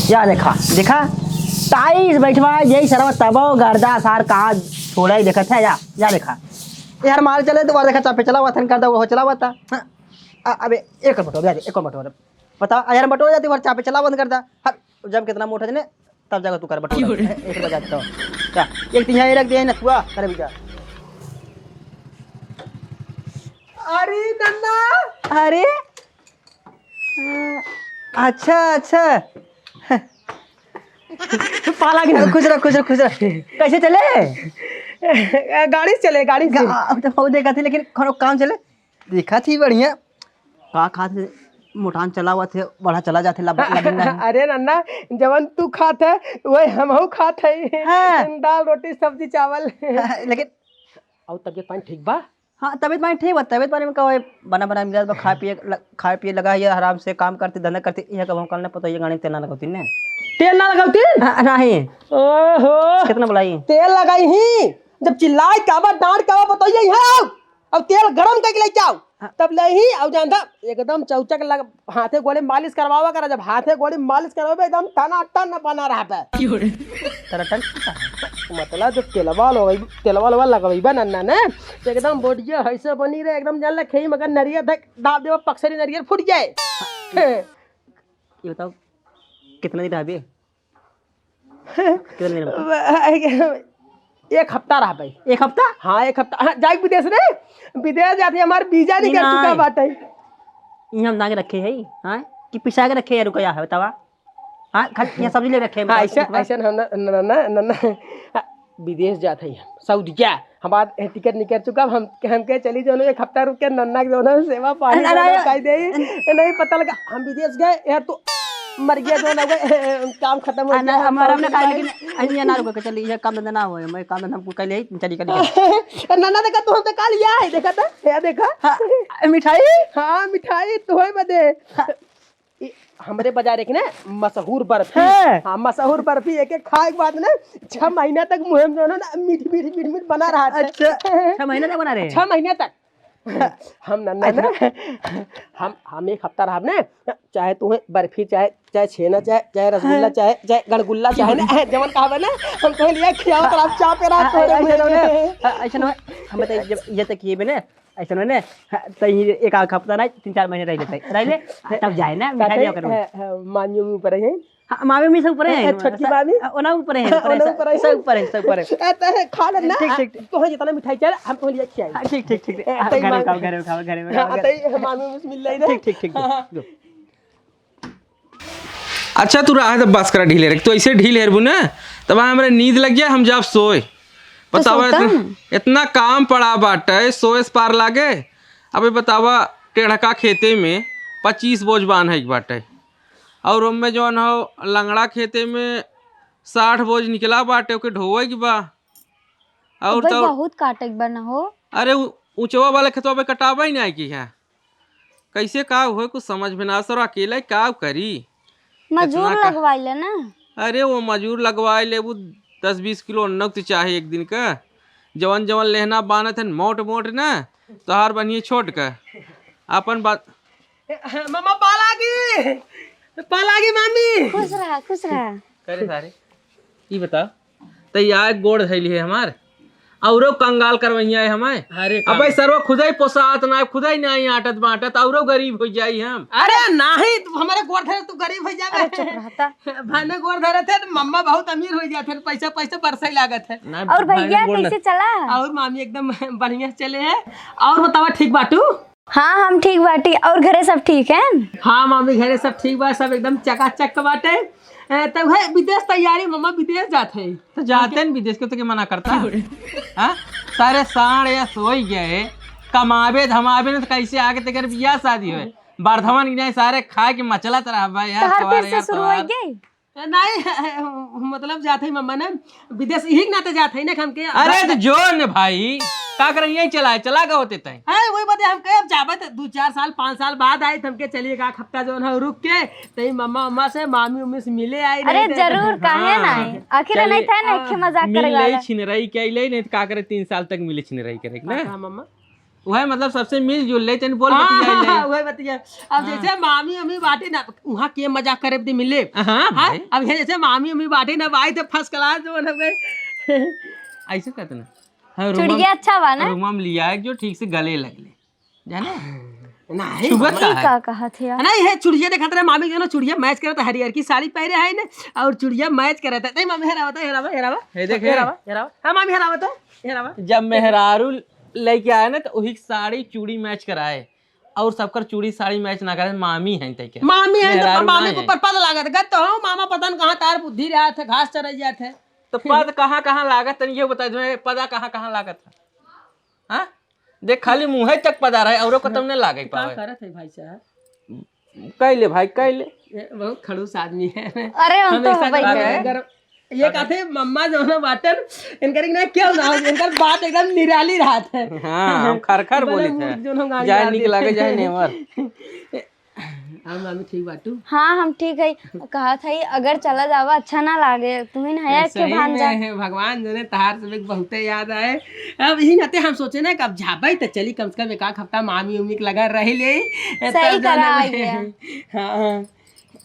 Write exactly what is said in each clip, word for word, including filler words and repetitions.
या देखा, देखा, ताईस बैठवा, यही सरवा तबो गर्दा सार कहाँ छोड़े देखत है, या, या देखा। यार माल चले तो वार देखा, चापे चला हुआ था, गर्दा वो चला हुआ था। हाँ। अ-, अबे, एक बटो, अबे, एक बटो, बता, यार बटो जाती, वार चापे चला हुआ था, गर्दा। हाँ, जब कितना मोटा जने, तब जाकर तू कर बटो। एक बजा देता हूँ। क्या? एक तो यहाँ रख दिया, ना छुआ, करे भी जा। अरे नन्ना, अरे, अच्छा, अच्छा। पाला के ना, खुश रह, खुश रह, खुश रह। कैसे चले? गाड़ी से चले, गाड़ी से। गा-, अब तो बहुत देखा थी, लेकिन खरो काम चले। देखा थी बढ़िया। का खात है? मोटान चला हुआ थे, बड़ा चला जाते, लंबा, लंबा। अरे नन्ना, जवन तू खात है, वही हमहू खात है। हाँ। दाल, रोटी, सब्जी, चावल। हाँ, लेकिन और तबियत पानी ठीक बा? हाँ, तबियत पानी ठीक बा। तबियत पानी में का होई? बना बना मिलत बा, खाए पिए ल-, खाए पिए लगा है, आराम से काम करती, धंधा करती। यह कब हम कल न पता, ये गाड़ी तेल ना लगौती ने। तेल ना लगौती? हाँ, नहीं। ओहो। कितना बुलाई? तेल लगाई ही। जब चिल्लाई का बा, डांट का बा, बताइए यहाँ आओ। अब तेल गरम करके ले जाओ। हाँ। तब ले ही, और जानता, एकदम चौचक लग, हाथे गोड़े मालिश करवावा करा। जब हाथे गोड़े मालिश करवावे, एकदम टना टन बना रहबे। क्यों रे? टना टन? मतलब जो तेलवा लगई, तेलवा लगवा लगईबा नन्ना ने, तो एकदम बोडिया ऐसे बनी रहे, एकदम जान ले खेई मगर नरियर धक दाब देवा, पक्सरी नरियर फूट जाए। ये बताओ, कितना दिन रहबे? कितना दिन रहबे? एक हफ्ता रहबे। एक हफ्ता? हाँ, एक हफ्ता। हाँ, जाए विदेश रे, विदेश जाते हमार वीजा निकल चुका बाटे। ये हम दांगे रखे है, हाँ, कि पिसा के रखे है, रुका है, बतावा। हाँ, खाली यहाँ सब्जी ले रखे हैं, हाँ, बताओ, ऐसा, बताओ। ऐसा हम ना, ना, ना, ना, ना, हाँ, विदेश जात है हम, सऊदिया। हमार टिकट निकल चुका, हम, हम के चली जानो, एक हफ्ता रुक के नन्ना के जानो, सेवा पानी अरे, जानो, अरे, कह दे। अरे। ये नहीं पता लगा, हम विदेश गए, यार, तू मर गया, जो ना हुआ, काम खत्म हो अरे, गया, हमारा हम हमने कहा, लेकिन अन्य ना रुको, चलिए, ये काम धंधा ना हो, मैं काम धंधा हम कर ले, चलिए, चलिए। नन्ना देखा, तू हमसे कहा लिया है, देखा था, या देखा। हाँ, मिठाई? हाँ, मिठाई, तो है बदे। हाँ। ई हमरे बाजार एक ना मशहूर बर्फी। हैं? हाँ, मशहूर बर्फी एक, एक खाए के बाद ना छह महीना तक मुँह में जो है ना मीठ, मीठ, मीठ, मीठ बना रहा था। अच्छा, छह महीना तक बना रहे? छह महीना तक। हम ना, ना, ना, अच्छा। हम, हम एक हफ्ता रहब ना, चाहे तुम्हें बर्फी, चाहे, चाहे छेना, चाहे, चाहे रसगुल्ला, हाँ। चाहे, चाहे गड़गुल्ला, चाहे ना, जवन कहबे ना, हम तुम्हें लिए खियावत रहब, चापे रहब, हाँ, तोरे ऐसे मुँह ना, में। हाँ, ऐसे ना, हम बताइए, जब ये तक ये बने, ऐसे ना, हाँ, तो ये एक आध हफ्ता ना, तीन चार महीने रह लेते हैं। रह ले, तब जाए ना, मिठाई तब लिया करो। हाँ, हाँ, मामी उमी ऊपर है। हाँ, मामी उमी सब ऊपर है। हाँ, छोटकी मामी? हाँ, ओना ऊपर है, हाँ, ऊपर है, ओना सब, ऊपर है। सब ऊपर है, सब ऊपर है। हाँ, तो है, खा ले ना। ठीक, ठीक, ठीक। तोहे जितना मिठाई चाहे, हम तोहे लिए खियाई। हाँ, ठीक, ठीक, ठीक, ठीक। ए, हाँ, तई घरे में मामी खाओ, घरे में खाओ, घरे में हाँ, खाओ, तई मामी उमी मिल रही ना। ठीक, ठीक, ठीक, हाँ, हाँ। ठीक। अच्छा, तू रहा है, तब बस करा ढील हेरे। तू ऐसे ढील हेरबू ना, तब हमरे नींद लग जाए, हम जाब सोए। तो बतावा, सोता इतना, हूँ। इतना काम पड़ा बाटे, सोए से पार लागे। अबे बतावा, टेढ़का खेते में पच्चीस बोझ बान्हे के बाटे, और ओमे जौन हो लंगड़ा खेते में साठ बोझ निकला बाटे, ओके ढोवे के बा। और अबे तो बहुत काटे के बा न हो। अरे उ-, ऊंचवा वाला खेतवा पे कटावा ही नहीं की है। कैसे का होए, कुछ समझ में ना, सर अकेले का करी? मजूर इतना का लगवाई ले ना। अरे वो मजूर लगवाई लेबू, दस बीस किलो अन्न तो चाहे एक दिन का। जवन जवन लेहना बानत है मोट मोट ना, तोहार बनिए छोट का। अपन बात। ए, मामा पालागी, पालागी मामी। खुश रहा, खुश रहा। करे सारे, ई बता, त या गोड़ धइली है हमार, औरो कंगाल करवैया है हमार। अरे अबे सरवा खुदै पोसात ना, खुदै नाहीं आटत बाटत, औरो गरीब होइ जाई हम। अरे नाहीं, तू हमरे गोड़ धरे, तू गरीब होइ जाबे। अरे चुप रहता। भाने गोड़ धरे थे तो मम्मा बहुत अमीर होइ जात है, पैसा, पैसा बरसै लागत है। ना, और भाने भैया गोड़ कैसे चला? और मामी एकदम बढ़िया चले है। और बतावा, ठीक बाटू? हाँ, हम ठीक बाटी। और घरे सब ठीक है? हाँ मामी, घरे सब ठीक बा, सब एकदम चकाचक बाटे। ए, तब है विदेश तैयारी, मम्मा विदेश जात है। तो जाते हैं विदेश, क्यों तो के मना करता? हाँ? सारे साढ़ या सोई गए, कमाबे धमाबे न तो कैसे आगे तेकर बियाह शादी होए? बर्धमान की नहीं, सारे खाए के मचलत रहा भाई, यार, तोहार सवारे फिर से यार, शुरू हो तोहार। गई? ए, नहीं, मतलब जात है मम्मा ने विदेश, यही के नाते जात है ना, हमके अरे तो जो न भाई, का करें, यहीं चला है, चला गए होते तय। है, वही बात है, हम कहे अब जाबे तो दो चार साल, पाँच साल बाद आए, तो हमके चलिए एक हफ्ता जो है रुक के, तई मम्मा, मम्मा से, मामी, उम्मी से मिले आए अरे नहीं थे। जरूर, काहे हाँ। नहीं? आखिर चलिए। नहीं थे ना, एक मजाक मिल करे ले, वाला। छिनरई के ले, नहीं तो का करे, तीन साल तक मिले छिनरई करे, ना? हाँ, हाँ, मम्मा। वह मतलब सबसे मिल जुल ले, तनी बोल हाँ, बतिया ले। हाँ, वह बतिया। अब हाँ। जैसे मामी अम्मी बाटे ना, वहाँ के मजाक करे बदे मिले। हाँ, हाँ? भाई। अब ये जैसे मामी अम्मी बाटे ना, भाई, तो first class जो बन गए। ऐसे कहते ना। हाँ, रुमाल, चुड़िया अच्छा बा ना? रुमाल लिया है जो ठीक से गले लग ले। जाने? नहीं, छुअत मामा। का ई है? का कहत है यार? नहीं, ये चुड़िया देखत रहे, मामी जो ना चुड़िया match करत है, हरियर की साड़ी पहने है ना, और चुड़िया match करत है। नहीं, मामी, हेरावा तो, हेरावा, हेरावा। ये देखे? हेरावा, हेरावा। हाँ, मामी, हेरावा तो, हेरावा। जब मेहरारू लेके आए ना, तो वही साड़ी चूड़ी match कराए, और सबकर चूड़ी साड़ी match ना करे, मामी है तै के। मामी है तो मेहरारू मामी ना को है। पर पता लागत, गत तो हो, मामा पता न कहाँ तार बुद्धि रहा था, घास चराई जात है। तो पद कहाँ कहाँ लागत, तनी ये बता दो, पदा कहाँ कहाँ लागत है? हाँ? देख, खाली मुँहे तक पदा रहे, औरो कतौ नहीं लागे का पावे। करत है भाई साहब? कैले भाई, कैले। ये बहुत खड़ूस आदमी है। अरे, हम तो हमेशा हबे जो है करे। अगर ये कहते हैं, मम्मा जो है ना बाटन, इनकर ना क्यों ना हो, इनकर बात एकदम निराली रहत है। हाँ, हम खर खर बड़े बोले थे। मूड जो ना गाड़ी चाहे डाल निक देते लागे, चाहे हैं। नेवर। हाँ, मामी ठीक बाटू। हाँ, हम ठीक है। कहत है, अगर चला जावा, अच्छा ना लागे। तुम्हें नया के सही भांजा। में है, भगवान जाने, तहार सब एक बहुते याद आए। अब यही नाते हम सोचे ना कि अब जाबे तो चली, कम से कम एक आध हफ्ता मामी उमी के लगा रह ले। सही तब जाने करा में। आइए। हाँ, हाँ।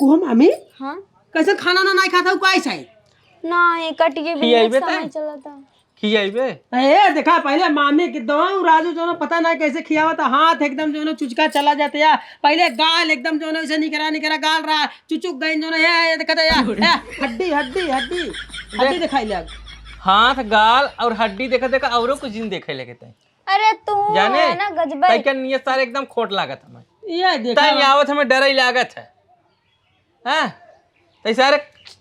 को मामी? हाँ? कैसे खाना ना नहीं खाता हूँ, कैसे? नहीं, कट के भी खियाइबे समय तैं? चला था। खियाइबे? ए, देखा, पहले मामी के दो राजू जो ना पता ना कैसे खियावा था, हाथ एकदम जो ना चुचका चला जाते या, पहले गाल एकदम जो ना ऐसे निकरा निकरा गाल रहा, चुचुक गई जो ना, ए, ए, देखा था या, ए, हड्डी, हड्डी, हड्डी, हड्डी देख, दिखाई लग। हाथ, गाल और हड्डी देखा, देखा, औरो कुछ दिन देखे लगे तैं। अरे तू जाने? है ना गजबे। तैं के नियत सारे एकदम खोट लागत हमें। ये देखा। तैं आवत हमें डर ही लागत है। हाँ? तै सारे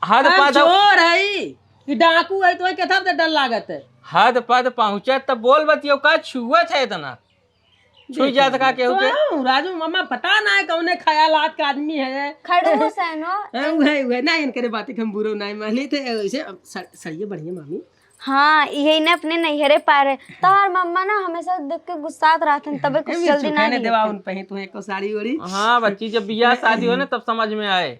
हद हम पाद चोर है, कि डाकू है, तो कथा तो डर लागत है। हद पद पहुँचत त बोल बतियो, का छुअत है इतना? छुई जात का केहू के? तो राजू मामा पता ना है कौने ख्यालात का आदमी है। खड़ूस है नो। हाँ, उहे, उहे। ना, इनकरे बातें के हम बुरो ना मानी थे, ऐसे अब सर-, सरिये बढ़िया मामी। हाँ, यही ने अपने नैहरे पाए रहे। तोहार मम्मा ना हमेशा देख के गुस्सात रहत हन, तबे कुछ ए, जल्दी चुपे ना ने देवा निकलते। उन पही तू एको साड़ी ओड़ी। हाँ बच्ची, जब बियाह शादी हो ना तब समझ में आए,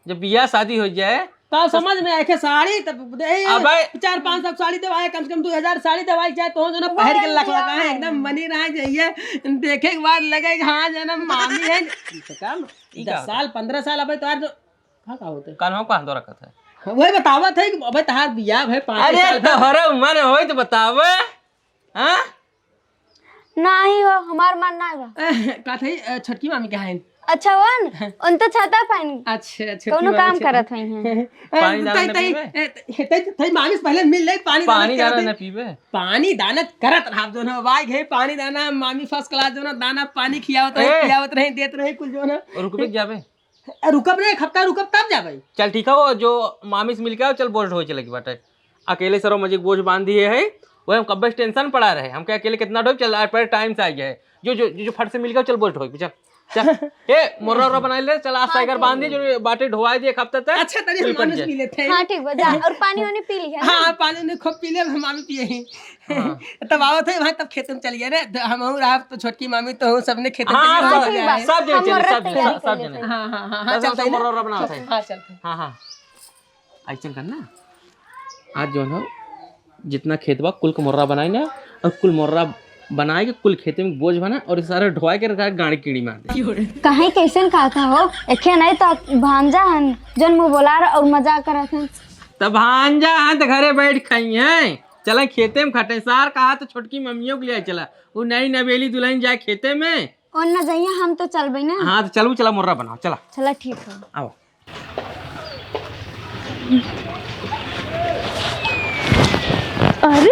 जब बियाह शादी हो जाए तब समझ में आए के साड़ी तब दे, अबे चार पाँच सौ साड़ी देवाए, कम से कम दो हजार साड़ी देवाई जाए, तो जो ना पहन के लख लगा है, एकदम बनी रहा जाइए, देखे के बाद लगे कि हाँ जो ना मामी है, कम ई का दस साल, पन्द्रह साल, अबे तोहार जो का, का होते? कान हम कहाँ दो रखत है? वही बतावत है कि अबे तहार बियाह भए पाँच अरे, साल है। तोहरे मन होई तो बतावे। हाँ? नाही हो, हमार मन ना बा। का थे, अ, छोटकी मामी के हैं। अच्छा, वन? उन तो छाता पानी। अच्छा, छोटकी कौनो मामी काम छाता। करत हुई हैं। अ, पानी दाना तई, न तई, पीबे? ए, तई, तई, तई मामी से पहले मिल ले, पानी दाना पानी करत दाना है। न पीबे? पानी दाना करत रहा, जो ना, भाई, हे, पानी दाना, मामी first class, जो ना, दाना पानी खियावत रहे, ए! खियावत रहे, देत रहे, कुल, जो ना। रुकबे जाबे? ए, रुकब रे, एक हफ्ता रुकब तब जाबे। चल ठीक है, वो जो मामी से मिलके आओ, चल बोझ ढोए चले के बाटे। अकेले सरो मजे के बोझ बांध दिए है, वही हम कब्बे से tension पड़ा रहे, हमके अकेले कितना ढोए, चल आज पहले time से आ गया है। जो, जो, जो, जो फट से मिलके आओ, चल बोझ ढोए, चल, चल। ए, मोर्रा ओर्रा बनाई ले, चल आज साइकिल बांध दिए, जो बाटे ढोवाई दिए एक हफ्ता तक, अच्छा, तनी हम निपट मामी से जाए। मिले थे। हाँ, ठीक बा, जा, और पानी वानी पी लिया ना। हाँ, पानी उनी खूब पी ले, हम मामी पिए ही। हाँ। तब आवत है भाई, तब खेते में चल गया रे। द-, हम और आप तो छोटकी मामी तो हो, सबने खेते में हाँ, चल गया है। सब, सब जने हम चले, मोर्रा सब जने, तैयारी सब, सब कर जने। लेते हैं। हाँ, हाँ, हाँ, हाँ, बस हम चलते तो हैं ना। मोर्रा ओर्रा बनावत है। हाँ, चलते हैं। हाँ, हाँ। ऐसन करना, आज जो है ना, जितना खेत बा, कुल के मोर्रा बनाई ना, और कुल मोर्रा बनाए के कुल खेते में बोझ बना, और सारे ढोआ के रखा, गाड़ी कीड़ी मार दे। काहे कैसन कहत हो? एखे नहीं तो भांजा हन, जन मुँह बोला रहा और मजाक करत हन। तब भांजा हन तो घरे बैठ खाई हैं। चला खेते में खटे। सार कहा तो छोटकी मम्मियों के लिए चला, वो नई नवेली दुल्हन जाए खेते में। और न जइया, हम तो चलबे ना। हाँ, तो चलू, चला मोर्रा बनाओ, चला। चला, ठीक है। आओ। अरे,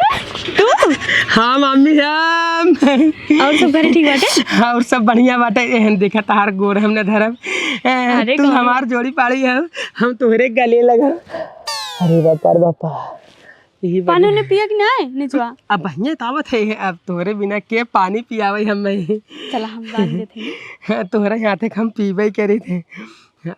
तू? हाँ, मामी, हम। और सब घरे ठीक बाटे? हाँ, और सब बढ़िया बाटे। एहन देखा, तहार गोर हम न धरब। ए, अरे, तू कौन? हमार जोड़ी पाड़ी है, हम तोहरे गले लगब। अरे बापा रे बापा। यही पानी बड़ी उन्हें पिया कि नहीं, निचवा? अब बहिया तो आवत है, अब तोहरे बिना के पानी पियावे हमें? चला, हम बांध देते हैं। तोहरा हाथे के हम पीबे करे थे।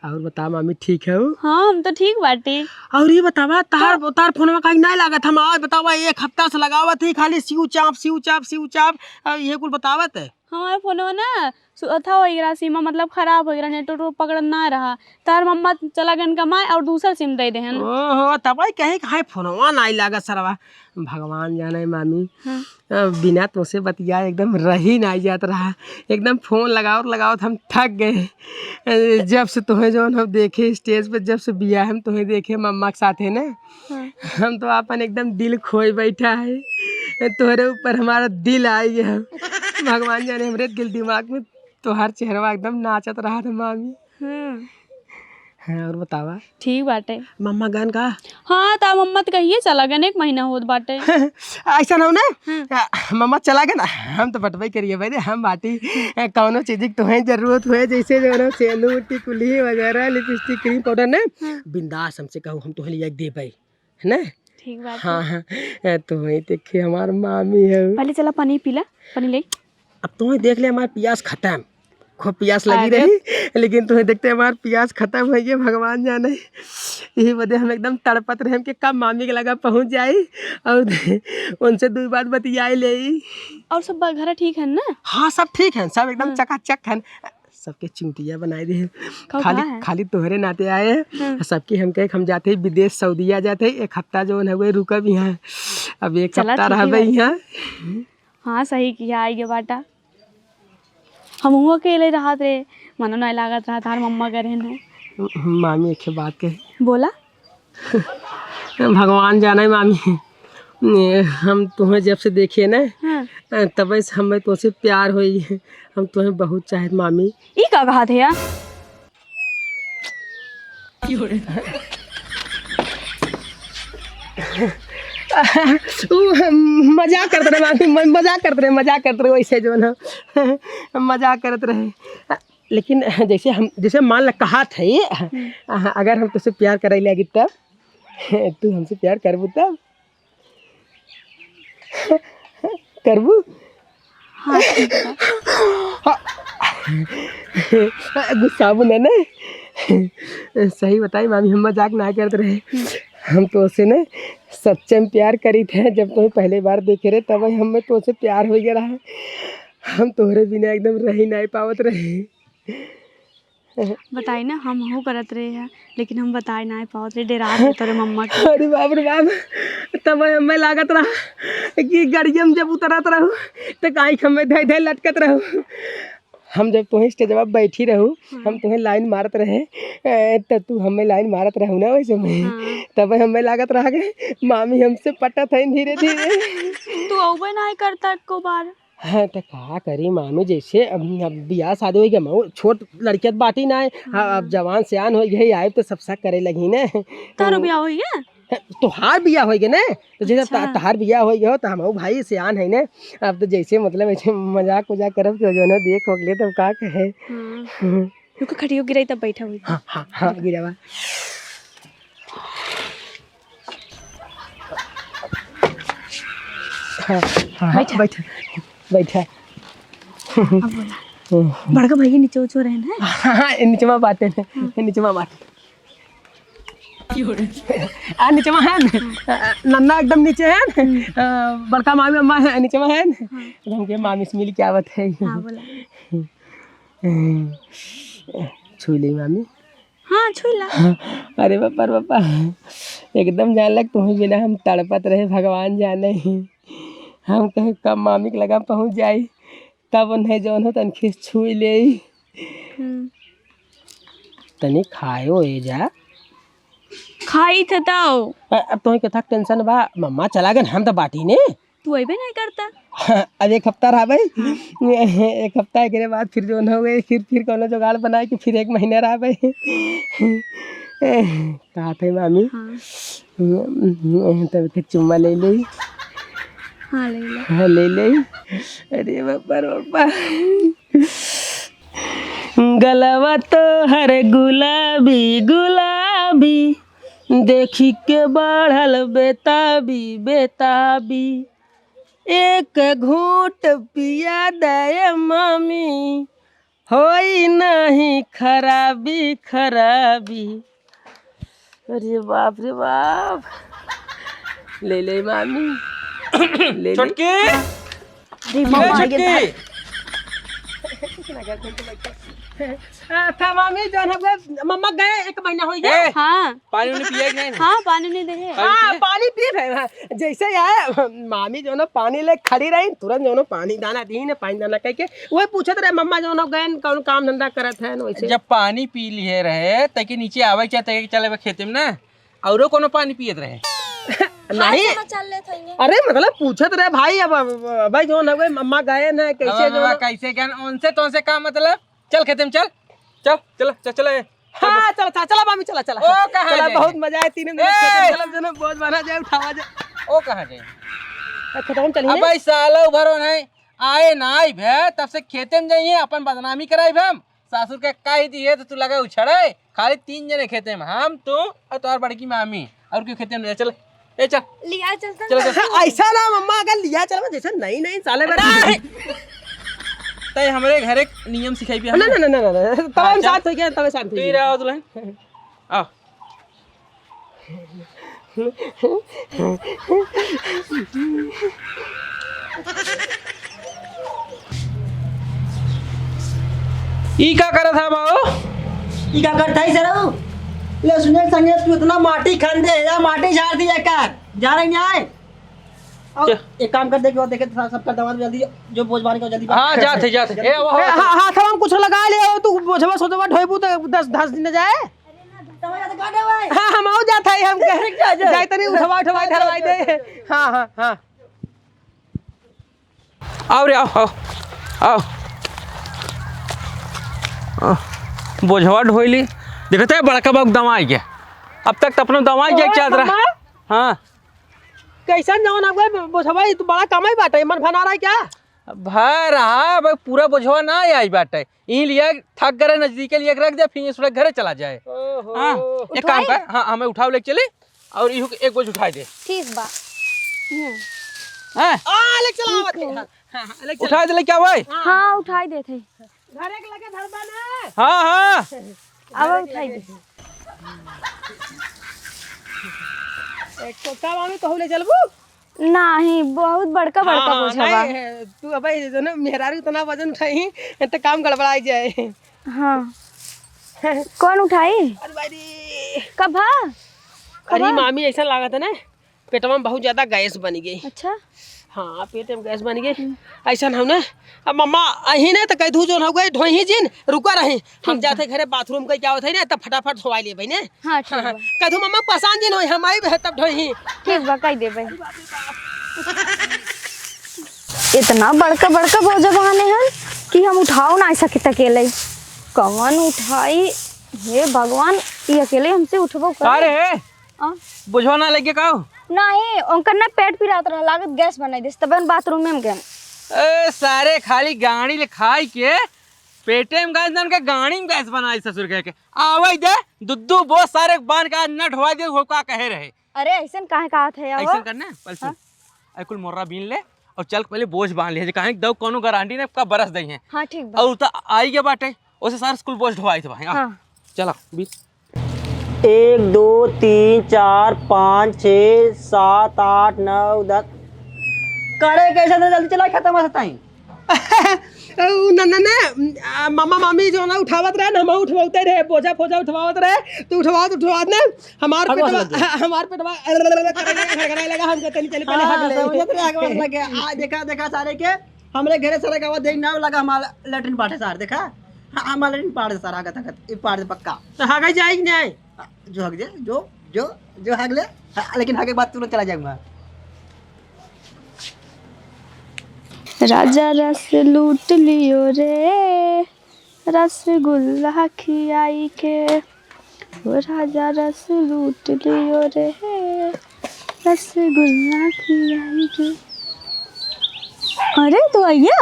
और बता मामी, ठीक है? हाँ, हम तो ठीक बाटे। और ये बतावा, तार, तार फोनवा काहे नहीं लागत? हम आज बतावा, एक हफ्ता से लगावत है, खाली सिउ चाप, सिउ चाप, सिउ चाप, और ये कुल बतावत है। हमार फोनवा ना सु-, अथा होइ गया, सिमा मतलब खराब होइ गया, नेटवर्क पकड़त ना रहा। तार मम्मा चला गन कमाए और दूसर सिम दे देहन। ओहो, तबई कहे कि हाय फोनवा नाई लागत सरवा। भगवान जाने मामी, हाँ। अ, बिना तोसे बतिया एकदम रही नाई जात रहा। एकदम फोन लगावत लगावत हम थक गए। अ, जब से तोहे जौन हम देखे स्टेज पे, जब से बियाह हम तोहे देखे मम्मा के साथ है ना, हाँ। हम तो आपन एकदम दिल खोए बैठा है। तोहरे ऊपर हमारा दिल आई है। भगवान जाने हमरे दिल दिमाग में तोहार चेहरवा एकदम नाचत रहा था मामी। हम्म। हाँ, और बतावा? ठीक बाटे। मम्मा गन का? हाँ, ता मम्मा तो कहिए चला गन, एक महीना होत बाटे। ऐसा ना हो ना? हम्म। आ, मम्मा चला गन, हम तो बटबई करिए भाई, हम बाटी। ए, कौनो चीज की तोहे जरूरत हुए, जैसे जो ना सेंदूर, टिकुली वगैरह, लिपस्टिक, क्रीम पाउडर ना, हम्म। बिंदास हमसे कहो, हम तोहे लिया के देबे, है ना? ठीक बात हाँ, है। हाँ। ए, तोहे देखे हमार मामी है। पहले चला पानी पीला, पानी ले। अब तोहे देख ले हमार पियास खत्म, खूब पियास लगी अरे। रही, लेकिन तोहे देखते हमार पियास खत्म होइ गए, भगवान जाने। यही वजह हम एकदम तड़पत रहे कि कब मामी के लगा पहुँच जाई और उनसे दो बात बतियाई ले। और सब बा-, घर ठीक है ना? हाँ, सब ठीक है, सब एकदम हाँ। चकाचक है। सबके चूतिया बनाए दे। खाओ, खाली, कहाँ है? खाली तोहरे नाते आए हैं। हाँ। सबके हम कहे, हम जाते हैं विदेश, सऊदिया जाते हैं, एक हफ्ता जो है, रुकब यहाँ। अब एक चला, हफ्ता ठीक है रहबे बात। यहाँ। हाँ, सही किया, आई गया बाटा। हम हुआ अकेले रहत रहे, मनो नहीं लागत रहा, तार मम्मा करे हैं। मामी, एक बात कहे। बोला। भगवान जाने मामी, ए, हम तुम्हें जब से देखे ना, हाँ। तबे से हमें तुमसे प्यार होई है। हम तुम्हें बहुत चाहत मामी। ई का कहा थे यार? उ, हम मजाक करत रहे मामी, म-, मजाक करत रहे, मजाक करत रहे, वैसे जो ना मजाक करत रहे। लेकिन जैसे हम, जैसे मान ला कहा थे, हम्म। अगर हम तुझसे प्यार करे लगी तब, तू हमसे प्यार करबू तब? करबू? हाँ, ठीक है। हाँ। गुस्साबू ना, ना? सही बताई मामी, हम मजाक ना करत रहे। हम्म। हम तोसे ना सच्चे में प्यार करी थे। जब तुम्हें पहले बार देखे रहे, तब हमें तोसे प्यार हो गया रहा। हम तोहरे बिना एकदम रही नहीं पावत रहे। बताई ना, हम हूँ करत रहे हैं, लेकिन हम बताए ना पावत रहे, डेरा गए तोरे मम्मा के। अरे बाप रे बाप, तब हमें लागत रहा कि गड़िया में जब उतरत रहू, तो काहे के हमें धै धै लटकत रहू। हम जब तुहें स्टेजवा बैठी रहू, हाँ। हम तुहें लाइन मारत रहे, ए, तो तू हमें लाइन मारत रहू ना वैसे में। हाँ। तब हमें लागत रहा कि मामी हमसे पटत है धीरे धीरे। तू अउबे ना करता एको बार। हाँ, त का करी मामी, जैसे अब, अब बियाह शादी होइ गया, मऊ छोट लड़कियत बाटी ना है। हाँ, अब हाँ। जवान सियान होइ गए, आए तो सब शक करे लगी ने। तारो तो बियाह होइ गया? तोहार बियाह होइ गया ने, तो जैसे अच्छा। त-, तोहार बियाह होइ गया हो, तो हम भाई सियान है ने। अब तो जैसे मतलब ऐसे मजाक उजाक करब तो जो ना देख हो गए, तब का कहे। हाँ। रुको, खटियो गिराई तब बैठा हुई। हाँ, हाँ, हाँ, गिरावा। हाँ, हाँ, हाँ, बैठा। बैठा, बैठा। अब बोला। हम्म। बड़का भाई नीचे उचो रहे ना? हाँ, हाँ, ये नीचे में बाटे हैं, हाँ। ये नीचे में बाटे। आ, नीचे में है न? हाँ। आ, नन्ना एकदम नीचे है न? हम्म। आ, बड़का मामी अम्मा है, नीचे में है न? हाँ। तो हमके मामी से मिल के आवत है। हाँ, बोला। हम्म। छू ले मामी। हाँ, छुई ला। अरे बापा रे बापा, एकदम जान लग तुम्हें बिना हम तड़पत रहे, भगवान जाने ही। हम कहे कब मामी के लगा पहुँच जाई, तब उन्हें जौन हो तनखी से छुई ले। हम्म। तनी खायो ए जा। खाई थे ताओ। अ-, अब तुम्हें कथा टेंशन बा, मम्मा चला गन, हम तो बाटी ने। तू अइबे नहीं करता। हाँ, अब एक हफ्ता रहबे। हाँ। एक हफ्ता के बाद फिर जौन हो गए, फिर, फिर कौनो जुगाड़ बनाए कि फिर एक महीना रहबे। कहा थे मामी? हाँ। तब के चुम्मा ले ले। हाँ, ले ले। हाँ, ले ले। अरे बापा रे बापा। गलवा तोहर गुलाबी गुलाबी, देखी के बढ़ल बेताबी बेताबी। एक घूंट पिया दे मामी, होई नहीं खराबी खराबी। अरे बाप रे बाप। ले ले मामी। ले ले। छोटकी। अरे ए, मामा, ये छोटकी। आ, था मामी, जौन हम गए, मम्मा गए, एक महीना हो गया। ए, हाँ। पानी उनी पिए कि नहीं? हाँ, पानी नहीं दे। पानी हाँ, पिए? पानी पी रहे हैं। जैसे आए, मामी जौन पानी ले खड़ी रही, तुरंत जौन पानी दाना दी ने, पानी दाना कह के, वही पूछत रहे, "मम्मा जौन गए, कौन काम धंधा करत है?" वैसे। जब पानी पी लिए रहे, तैके नीचे आवे के चाहे, तैके चले बा खेते में ना, औरो कोनो पानी पियत रहे। नहीं। हाँ, चलो, चल लेत हइये। अरे, मतलब, पूछत रहे भाई, अब, अब, अब भाई, जौन हवे, मम्मा गए न, कैसे अब, जौन अब, कैसे क्या, उनसे, तो उनसे का मतलब? चल, खेते में चल। चल, चल, चल, चल, ए। हाँ, चल, चल, चला, मामी, चला, चला। ओ, कहाँ चला, जाए? बहुत मजा आए, तीन दिन ए! खेते में चलब, जौन बोझ बना जाए, उठावा जाए। ओ, कहाँ जाए? ए, खेतवा में चलिए। अब भाई, साला उभरो नहीं, आए ना आई भे, तब से खेते में जाइए, अपन बदनामी कराई भे हम। सासुर के कह दिए तो तू लगे उछड़े, खाली तीन जने खेते में, हम, तू और तोहार बड़की मामी, और क्यों खेते में? चल, ए चल। लिया चलता चल, चल। ना। ऐसा ना मम्मा, अगर लिया चलबा, जैसे नई नई साले बा। नहीं। तय हमरे घर एक नियम सिखाई भी ना, ना, हमने। ना, ना, ना, ना, तब हाँ, हम चल। साथ हो गया, तब शांत हो तू ही गया। रहो दुल्हन। आओ। ई का करत है बाबू? ई का करत है सरऊ? ले सुने संगे, तू इतना माटी खन दे या माटी झाड़ दिया कर, जा रही नहीं आए। और क्या? एक काम कर दे कि वो देखे तो सबका दवा जल्दी, जो बोझ बांध के जल्दी हाँ, जात है, जात है। ए, वो, ए, वो, हा-, हाथ में कुछ लगा ले, तू बोझवा सोझवा ढोइबू तो दस, दस दिन जाए। हाँ, हम आउ जात है, हम कह, जा, जा। जाए तनी उठवा, उठवा, जा, जा, उठवा जा, दे। जा, जा। हाँ, हाँ, हाँ। आओ रे, आओ, आओ, आओ। आओ, बोझवा ढोइली। देखते हैं, बड़का बाबू दमाई गया। अब तक तो अपना दमाई गया, ओए, क्या तरह? मम्मा। हाँ। कैसन जवन अब गए बोझवा, ई तो बड़ा कमाई बाटे, मन भना रहा है क्या? भा रहा, अब पूरा बोझवा ना आई बाटे। ई लिया थक गए, नजदीक लिया के रख दे, फिर सुबह घरे चला जाए। ओहो। हाँ, एक काम उठवाई? कर, हाँ, हमें उठाओ, लेके चली और इहू के एक बोझ उठाई दे। ठीक बा। हम्म। हाँ? आ, लेके चला, ठीक आवत है। है। हाँ, हाँ, हाँ, लेके चला। उठा दे, लेके आओ भाई। हाँ। हाँ, उठाई देत है। घरे के लगे धरबा ना। हाँ, हाँ। अब उठाई दे। एक तो का मामी कहू ले चलबू? नाही, बहुत बड़का, बड़का हाँ, बोझा बा। नहीं, तू अबे जो ना मेहरारू इतना वजन उठाई, तो काम गड़बड़ाई जाए। हाँ। कौन उठाई? अरे भाई रे। कब भा? अरे कब भा? मामी, ऐसा लागत है ना, पेटवा में बहुत ज्यादा गैस बन गई। अच्छा। हाँ, पेट में गैस बन गई। हम्म। ऐसा हम ना, अब मम्मा अही ना तो कह दू जो हो गए ढोई जिन, रुका रही। हम ठीक बा। जाते घरे बाथरूम का क्या होता है ना, तब फटाफट धोवाई ले भाई ने। हाँ, ठीक हाँ, हाँ। बा। कथू मम्मा पसंद जिन होई, हम आई बे तब ढोई। ठीक बा, कह देबे। इतना बड़का बड़का बोझा बहाने हन कि हम उठाओ ना सकत अकेले। कौन उठाई? हे भगवान, ये अकेले हमसे उठबो करे? अरे! आ? बोझवा ना लेके का हो? नहीं, उनकर ना पेट पिरात रहा, लागत गैस बनाई देस, तबे हम बाथरूम में हम गए। ए, सारे खाली गाड़ी ले खाई के पेटे में गैस, उनके गाड़ी में गैस बनाई ससुर कह के। आवै दे, दुद्दू बोझ सारे बांध के आज न ढोवाई दे, वो का कहे रहे। अरे, ऐसन काहे कहत है, आवा? ऐसन करना, पहले सुन। हाँ? अरे, कुल मोर्रा बीन ले और चल, पहले बोझ बांध ले, काहे दऊ कोनो गारंटी ना, कब बरस दई है। हाँ, ठीक बा। और त आई के बाटे, ओसे सारा स्कूल बोझ ढोवाई थे भाई। हाँ। हाँ। चला, बीन। एक, दो, तीन, चार, पाँच, छः, सात, आठ, नौ, दस। करे कैसे तो जल्दी चला, खत्म हो सकता है। उ न, न, न, आ, मामा मामी जो ना उठावत रहे ना, हम उठवाते रहे, बोझा फोझा उठवावत रहे, तू उठवावत उठवावत ना, हमार अब पेटवा, लग गया। ह-, हमार पेटवा करने लगा, हम कहते नहीं चले, पहले हाँ, हग ले। समझत रहे, हग लग गया। आ, देखा, देखा सारे के, हमरे घरे सारे का आवाज देख ना लगा, हमार लेटरिन पाटे सार, देखा? हाँ, हमार लेटरिन पाटे सार, हगत, हगत, ई पाटे पक्का। तो हगे जाई कि नहीं? हाँ, जो हग जे, जो, जो, जो हग ले। हाँ, लेकिन हगे के बाद तुरंत चला जाऊंगा। राजा रस लूट लियो रे, रसगुल्ला खियाई के। ओ राजा रस लूट लियो रे, रसगुल्ला खियाई के। अरे, तू आइया?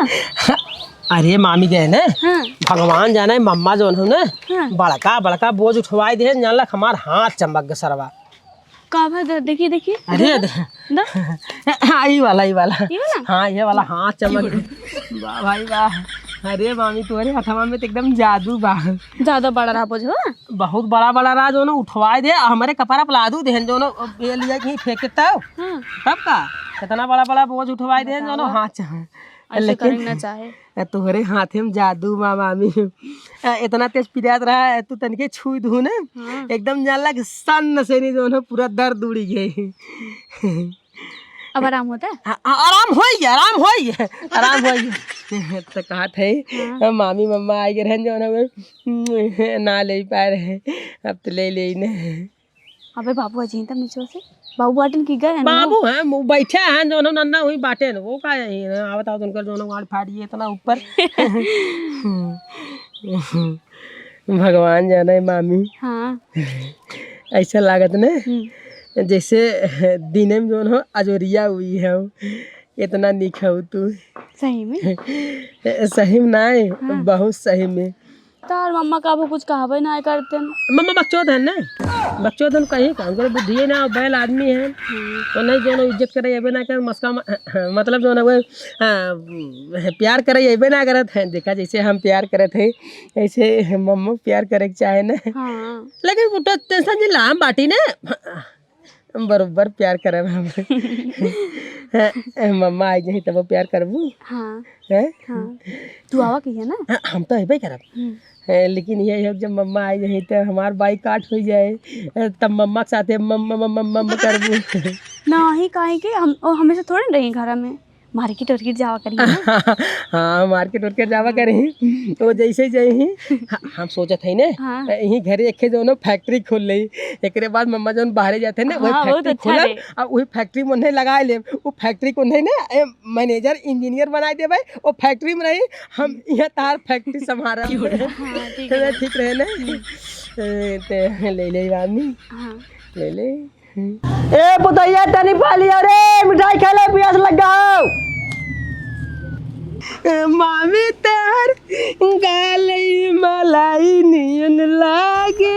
अरे, मामी गए ना? हाँ। भगवान जाने, मम्मा जौन हो ना, हाँ। बड़का, बड़का बोझ उठवाई दे, जान लक हमार हाथ चमक गए सरवा। का भा द-, देखी, देखी, अरे, देखो। द-, द-, हाँ, ई वाला, ई वाला। ई वाला? हाँ, ये वाला हाथ चमक। वाह भाई वाह। अरे मामी, तोहरे हथवा में तो एकदम जादू बा। ज्यादा बड़ा रहा बोझवा? बहुत बड़ा, बड़ा रहा, जो ना उठवाए दे, हमरे कपड़ा पे लादू देहन, जो ना ये लिया कहीं फेंक के तब। हाँ। तब का? कितना बड़ा, बड़ा बोझ उठवाए देहन, जो ना बतावा। हाथ चमक। ऐसे लेकिन करे ना चाहे। तोहरे हाथे में जादू बा मामी। इतना तेज पिरात रहा, तू तनिके छुई दू ना, हाँ। एकदम जान लग सन्न से नहीं, जौन है पूरा दर्द उड़ी गए। अब आराम होता है? आ-, आ-, आराम होई, आराम होई, आराम होई। तो कहत है, हाँ। मामी मम्मा आइ गए रहन, जौन है ना ले पाए रहे, अब तो ले ले ना। अबे बाबू अजी तब नीचे से, बाबू बाटन की गए हैं ना? बाबू हैं, वो बैठे हैं, जौन है नन्ना हुई बाटे हैं, वो का यही है, आवत आवत उनकर जौन है वाड़ फाड़िए इतना ऊपर। भगवान जाने मामी। हाँ। ऐसा लागत ना, हम्म। जैसे दिने में जौन हो अजोरिया हुई है, इतना निक हो तू। सही में? सही में ना है, हाँ। बहुत सही में। तार मम्मा का वो कुछ कहबे ना करते न। मम्मा बकचोद है ना, बकचोद है, कहीं का, उनकर बुद्धि है ना, बैल आदमी है। हम्म। तो नहीं, जौन इज्जत करे, अबे ना कर, मस्का म-, मतलब जौन है वो, हाँ, प्यार करे, अबे ना करत है। देखा, जैसे हम प्यार करत है, ऐसे मम्मा प्यार करे के चाहे ना। हाँ। लेकिन वो तो टेंशन जी लाम बाटी ना, बरोबर प्यार करब हम। मम्मा आई जही तब प्यार करबू? हाँ। हैं? हाँ। तू आवा कहिया ना? हाँ, हम तो अइबे करब। हम्म। हैं, लेकिन ये है जब मम्मा आई जही तो हमार बाइकाट हो जाए, तब मम्मा के साथे मम्मा, मम्मा, मम्मा करबू। नहीं, काहे के हम, ओ, हमेशा थोड़े रही घर में। मार्केट वार्केट जावा करी ना। हाँ, मार्केट वार्केट जावा करी। तो जैसे जही, ह-, हम सोचत हई ने, हाँ। यही घरे एक जौन फैक्ट्री खोल लई। एकरे बाद मम्मा जौन बाहरे जाते ने, वही हाँ, बहुत फैक्ट्री अच्छा खोलब, रहे। और वही फैक्ट्री में उन्हें लगा लेब। वो फैक्ट्री को उन्हें ने, ए, मैनेजर, इंजीनियर बनाई देबे। वो फैक्ट्री में रही, हम यहाँ तार फैक्ट्री संभारब। हाँ, ठीक है। ठीक रहे ना? ए, ते ले ले मामी। हाँ। ले ले। ए पुतैया, तनी पाली अरे, मिठाई खा ले, पियास लग गौ। ए, मामी तोहर गाल ई मलाई नियन लागे।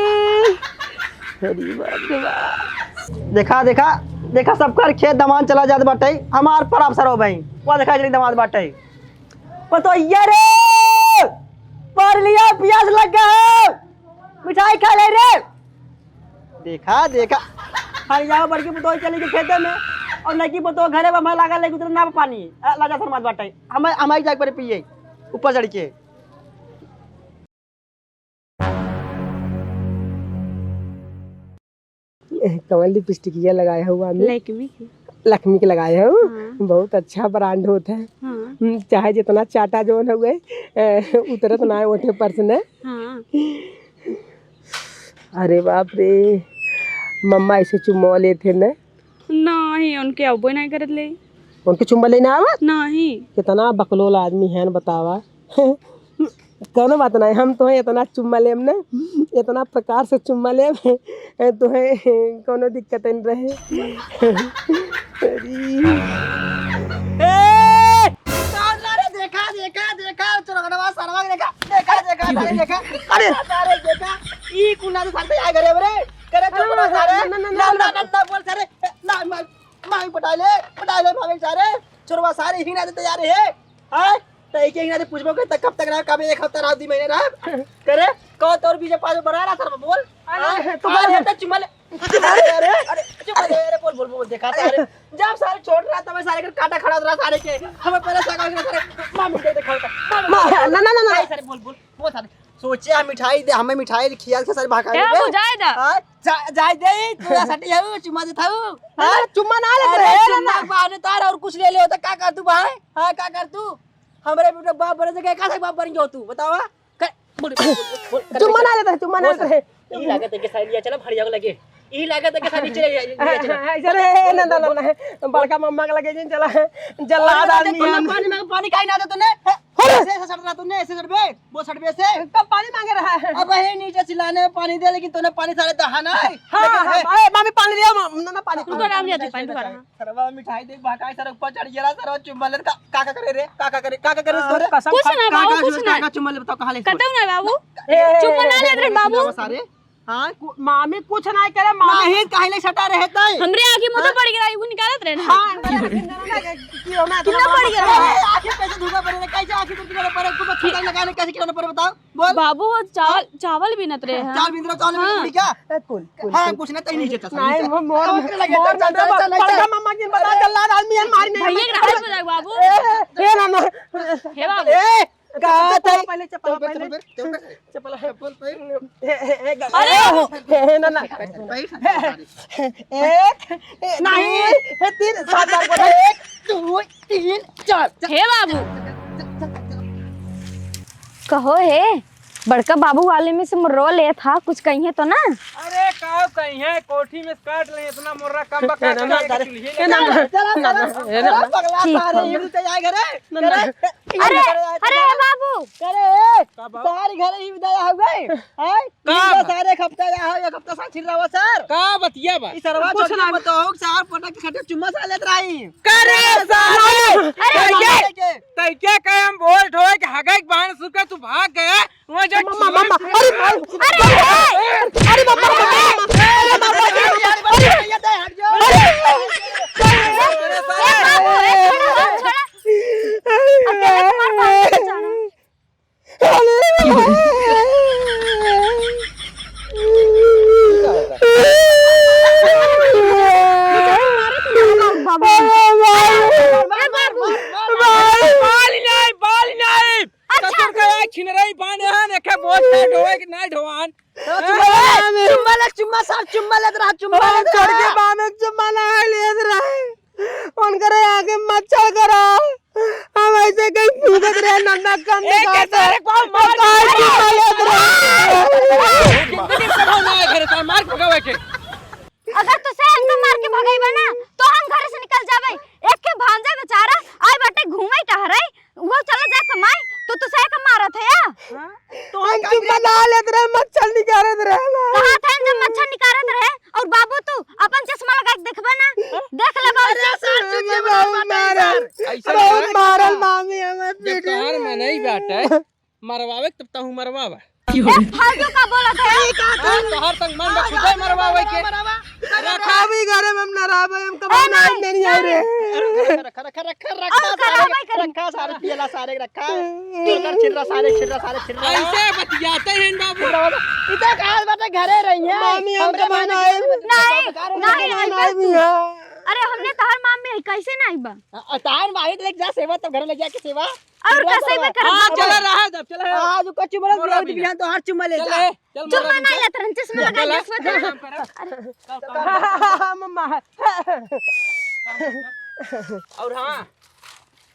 अरे बाप रे बाप। देखा, देखा, देखा, सबकर खेत दमान चला जात बाटे, हमार पर अफसर हो भाई। वो देखा, इतनी दमाद बाटे। पुतैया रे, पार लिया, पियास लग गौ। मिठाई खा ले रे। देखा, देखा। हर जाओ बड़की पुतोह चली के खेते में और लड़की पुतोह घरे बा, मैं लागल लेके उतरे ना पानी। आ, लाजा शर्मात बाटे। हमें, हमारी जाए पर पिए ऊपर चढ़ के। कवन लिपस्टिकिया लगाए हो मामी? लैक्मी के। लैक्मी के लगाए हो? हाँ। बहुत अच्छा ब्रांड होत है। हाँ। हम्म, चाहे जितना चाटा जौन हुए, ए, उतरत ना है ओठे पर से ना। हाँ। अरे बाप रे, मम्मा ऐसे चुम्मा लेते ना। नहीं, उनके अबे नहीं करत ले। उनके चुम्मा लेना आवत? नहीं। कितना बकलोल आदमी है न बतावा। कौनो बात नहीं, हम तोहे इतना चुम्मा लेम ना, इतना प्रकार से चुम्मा लेम, तोहे कौनो दिक्कत नहीं रहे। अरे। ए! साला रे, देखा, देखा, देखा, चोरगड़वा सरवा के देखा, देखा, देखा, सारे देखा। अरे! सारे देखा, ई कुना से सारे आ गए रे। करे चोरगड़वा सारे, ना, ना, ना, ना, ना, ना। ना, ना, ना, बोल सारे, ना, ना, माई पटाले, पटाले, भागे सारे, चोरवा सारे हिंगना देते जा रहे हैं। हाँ? तो एक, एक ना पूछबो के, त कब तक रहा, कब एक हफ्ता रहा, दो महीने रहा? करे, कौन तोर बीजे पाँच बना रहा सर, बोल? अरे, हाँ? तो अरे, बोल। तो चुम्मा ले। अरे, अरे, अरे, चुम्मा ले, अरे, बोल, बोल, बोल, देखा सारे। जब सारे छोड़ रहा, तब सारे के काटा खड़ा रहा सारे के। हमें पहले से कहा सारे, माँ मिल गई, देखा था। माँ, ना, ना, ना, ना। सारे, बोल, बोल, बोल सारे। सोचे हम मिठाई दे, हमें मिठाई खियाल के सारे भगा ए, देबे। बाबू, जाए दा। हाँ, जा-, जाए दे, तू ऐसा नहीं है, चुम्मा देता हूँ। अरे, हाँ? चुम्मा ना लेते अरे, रहे, चुम्मा ना। के बहाने तार और कुछ ले ले होता, का कर तू भाई? हाँ, का कर तू? हमरे बेटा बाप बने से का से बाप बन गयो तू, बतावा? कर, बोल, बोल, बोल, बोल, कर चुम्मा बेटा। ना लेते रहे, चुम्मा ना बोल लेते रहे। ई लागत है कि साली लिया चला, भड़िया को लगे। ई लागत है कि साली चले, लिया चला। हाँ, हाँ, अरे, ना, ना, ना, ना, बड़का मम्मा के लगे जिन चला, जल्लाद अरे, आदमी तूने है। पानी में पानी काहे ना दे तूने? अरे! ऐसे, ऐसे सट रहा तूने, ऐसे सट बे। वो सट बे से। कब पानी मांगे रहा है? अब हे नीचे चिल्लाने में पानी दे, लेकिन तूने पानी सारे दहाना है। हाँ, लेकिन हाँ, है। अरे, मामी पानी लिया, मा-, ना, ना, पानी, तू तो पानी। राम लिया, तू पानी दोबारा, हाँ। सरवा मिठाई देख, भागा, सर ऊपर चढ़ गया, सर चुम्मा ले, का, का, का करे रे? का, का करे? का, का करे हाँ, तोरे? कसम कुछ खा, ना का, बाबू, का, कुछ का, ना। का चुम्मा ले, बताओ, कहाँ ले? कतौ ना बाबू। ए, ए, चुम्मा ना ए, ले रे ए, बाबू। सारे। हाँ? कु-, मामी कुछ नाहीं करे, मामी। नहीं, काहे नहीं सटा रहे तै? हमरे आँखी मुँह तो हाँ? पड़ गया, वो निकालत रहे ना। हाँ, कि हो ना, कितना इतना पड़ गया? ए, आँखी कैसे धोखा पड़े रे? कैसे आँखी धोखा पड़े? कुछ खिचड़ी लगाने कैसे खिलाना पड़े बताओ? बोल। बाबू, वो चावल, चावल बीनत रहे हैं। चावल बीनत रहे, चावल बीनत हाँ। रहे, क्या? ए, कुल, कुल, हाँ, कुल। कुछ नहीं, तै नहीं जेता, हाँ, नहीं जेता। मोर, मोर, मोर, मोर, बड़का मामा के बता, जल्लाद आदमी है, मार नहीं, भैया के राहत हो जाए बाबू। ए, ए, ना, ना। हे बाबू। ए, का चप्पल तै? पहले, चप्पल चप्पल पहले। पहन, चप्पल पहन। चप्पल है। चप्पल पहन। ए, ए, ए, अरे! ए, ए, ना, ना। पहन, पहन, पहन। एक, ए, नहीं, दो, ए, तीन, सात बार बोला। एक, दो, तीन, चार। हे बाबू। कहो हे, बड़का बाबू वाले में से मुर्रो ले था, कुछ कहिए तो ना? अरे, का कहिए, कोठी में काट ले, इतना मुर्रा कम बका ए, ना, ना, करे, अरे, चूल्हे ए, ना, ना, चला, ना, चला, ना, ए, ना, चला, ना। पगला ठीक सारे, बा। ये तो जाए घरे। ना, ना। अरे, अरे, अरे, बाबू। करे, का बाबू? सारे घरे ही विदाई हो गए। हैं? का तीन बा? सारे एक हफ्ता या हो, एक हफ्ता साथ छिड़ रहा सर। का बतिया बा? ई सरवा कुछ छोड़ के ना। बताओ, सार पटक के खटे चुम्मा सा लेत रही। करे सारे! अरे! तैके, तैके कहे हम बोल ढोए के हगई के बहाने सुके तू भाग गया। वहाँ जा मम्मा, मम्मा, अरे, अरे, अरे, अरे, मम्मा, मम्मा, मम्मा, अरे, मम्मा, अरे, अरे, अरे, ए, बाबू, ए, छोड़ा, छोड़ा। अकेले तुम्हारे पास नहीं जाना। बाबू। ए, बाबू। बाल नहीं, बाल नहीं। अच्छा। ससुर का एक छिनरई बाने हन, एके बोझ ना ढोए के ना ढोआन। चुम्मा ले, चुम्मा ले, चुम्मा साहब, चुम्मा लेत रहा, चुम्मा हम लेत छोड़ के रहा। बाम एक चुम्मा ना लेत रहे। उनकरे आगे मच्छर करा। हम ऐसे कहीं कूदत रहे, नन्ना कम ए, दिखाता। कैसे रे, कौन मार काहे दिया? चुम्मा लेत रहे? जिंदगी से हो ना है घरे, तार मार के भगावे के। अगर तुसे हमका मार के भगइबा ना, तो हम घर से निकल जाबे। एक के भांजा बेचारा आए बाटे घूमे टहरे, वो चला जाए कमाई, तो तुसे का मारत है या? हाँ? तो हम हम चुम्मा ना लेत रहे, मच्छर निकारत रहे ना। कहा था जब मच्छर निकारत रहे, और बाबू तू अपन चश्मा लगा के देखबा ना, देख ले बाबू। अरे सर, चुप से बहुत बोलो, मारल, ऐसा बहुत है? मारल मामी हमें जब पीटी। तोहार में नहीं बाटे, मरवावे के तब तहू मरवावा। ए, फालतू का बोलत है? हाँ, तोहार तंग मन बा, खुदे मरवावे के। रखा भी घरे में हम ना रहबे, हम कमाई ना नहीं आए रे। रखा, रखा, रखा, रखा, रखा, और सारे, करावे के रखा, सारे पियला, सारे रखा। तू कर छिर्रा, सारे छिर्रा, सारे छिर्रा। ऐसे बतियाते हैं बाबू। छिर्रा बाबू। इधर कहाँ बाटे घरे रही है? मामी, हम हमरे कमाई माने ना आए। नहीं, नहीं, नहीं, नहीं, नहीं। अरे, हमने तोहर मामी है, कैसे नहीं बा? आ, तार माहित लेके जा सेवा, तब घर ले जाके सेवा। और पूरा कैसे करवा। भी करवा। हाँ, चला रहा है, जब चला है। आज को चुम्मा ले, मोरा बिना। बिहान तो हर चुम्मा ले चल जा। ए, चल चुम्मा मोरा नहीं बिना। लेत रहन, चश्मा लगा चल, चश्मा चल, चला। काम कर। अरे। चल, काम कर। मम्मा। और हाँ,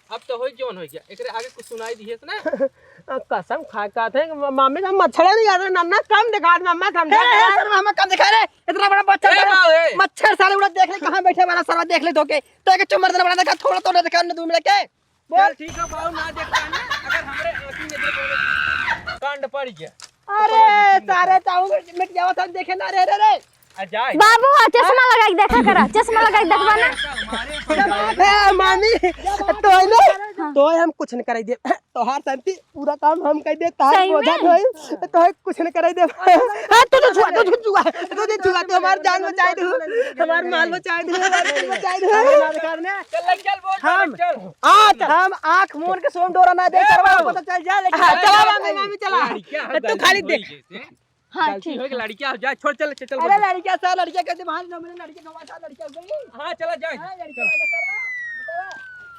अब तो होई जौन होई गया। एकरे आगे कुछ सुनाई दिए से ना? आ, कसम खा के कहते हैं कि म-, मम्मी का मच्छर नहीं आता, नन्ना कम दिखा दे, मम्मा समझा ए, ए, कर। सर, मम्मा कम दिखा रे। इतना बड़ा मच्छर ए, सारे, बाबू, ए। मच्छर सारे उड़ा देख ले, कहाँ बैठे वाला सरवा देख ले धोके। तो एक चुम्मा देना बड़ा देखा, थोड़ा तो ना देखा, दो मिनट के। बोल। चल ठीक है बाबू, ना देखता है, अगर हमरे आँखी में देखो कांड पड़ गया। अरे सारे चाहूँ मिट जावा सब देखे ना रे रे रे। आ जाए। बाबू, आ चश्मा लगा के देखा करा, चश्मा लगा के देखबा ना। मारे, मारे, ए, मामी, तो है ना, हाँ। तो हम कुछ नहीं कराई दे, तोहार शांति पूरा काम हम कर दे, तार सही बोझा में? ढोई, तो है कुछ नहीं कराई दे। हाँ, तू तो छुआ, तू तो छुआ, तू तो छुआ, तू हमार जान बचाए दे, हमार माल बचाए दे, हमार दिल बचाए दे। चल, चल, बोल, हम चल। आज हम आँख मूंद के सोम डोरा ना दे, ए, सरवा बाबू। पता चल जाए, लेकिन हाँ, चला, चला, मामी, मामी, चला। लड़किया है, तू गलती खाली होई देख। जैसे। हाँ, गलती ठीक होई कि है। लड़किया हो जाए, छोड़, चल, चल, चल, अरे, बोल। लड़किया सा, लड़किया कहते, वहाँ ना मिले, लड़किया का वहाँ सा, लड़किया हो गई। हाँ, चला जाए। हाँ, लड़किया चल। लगा सरवा, सरवा।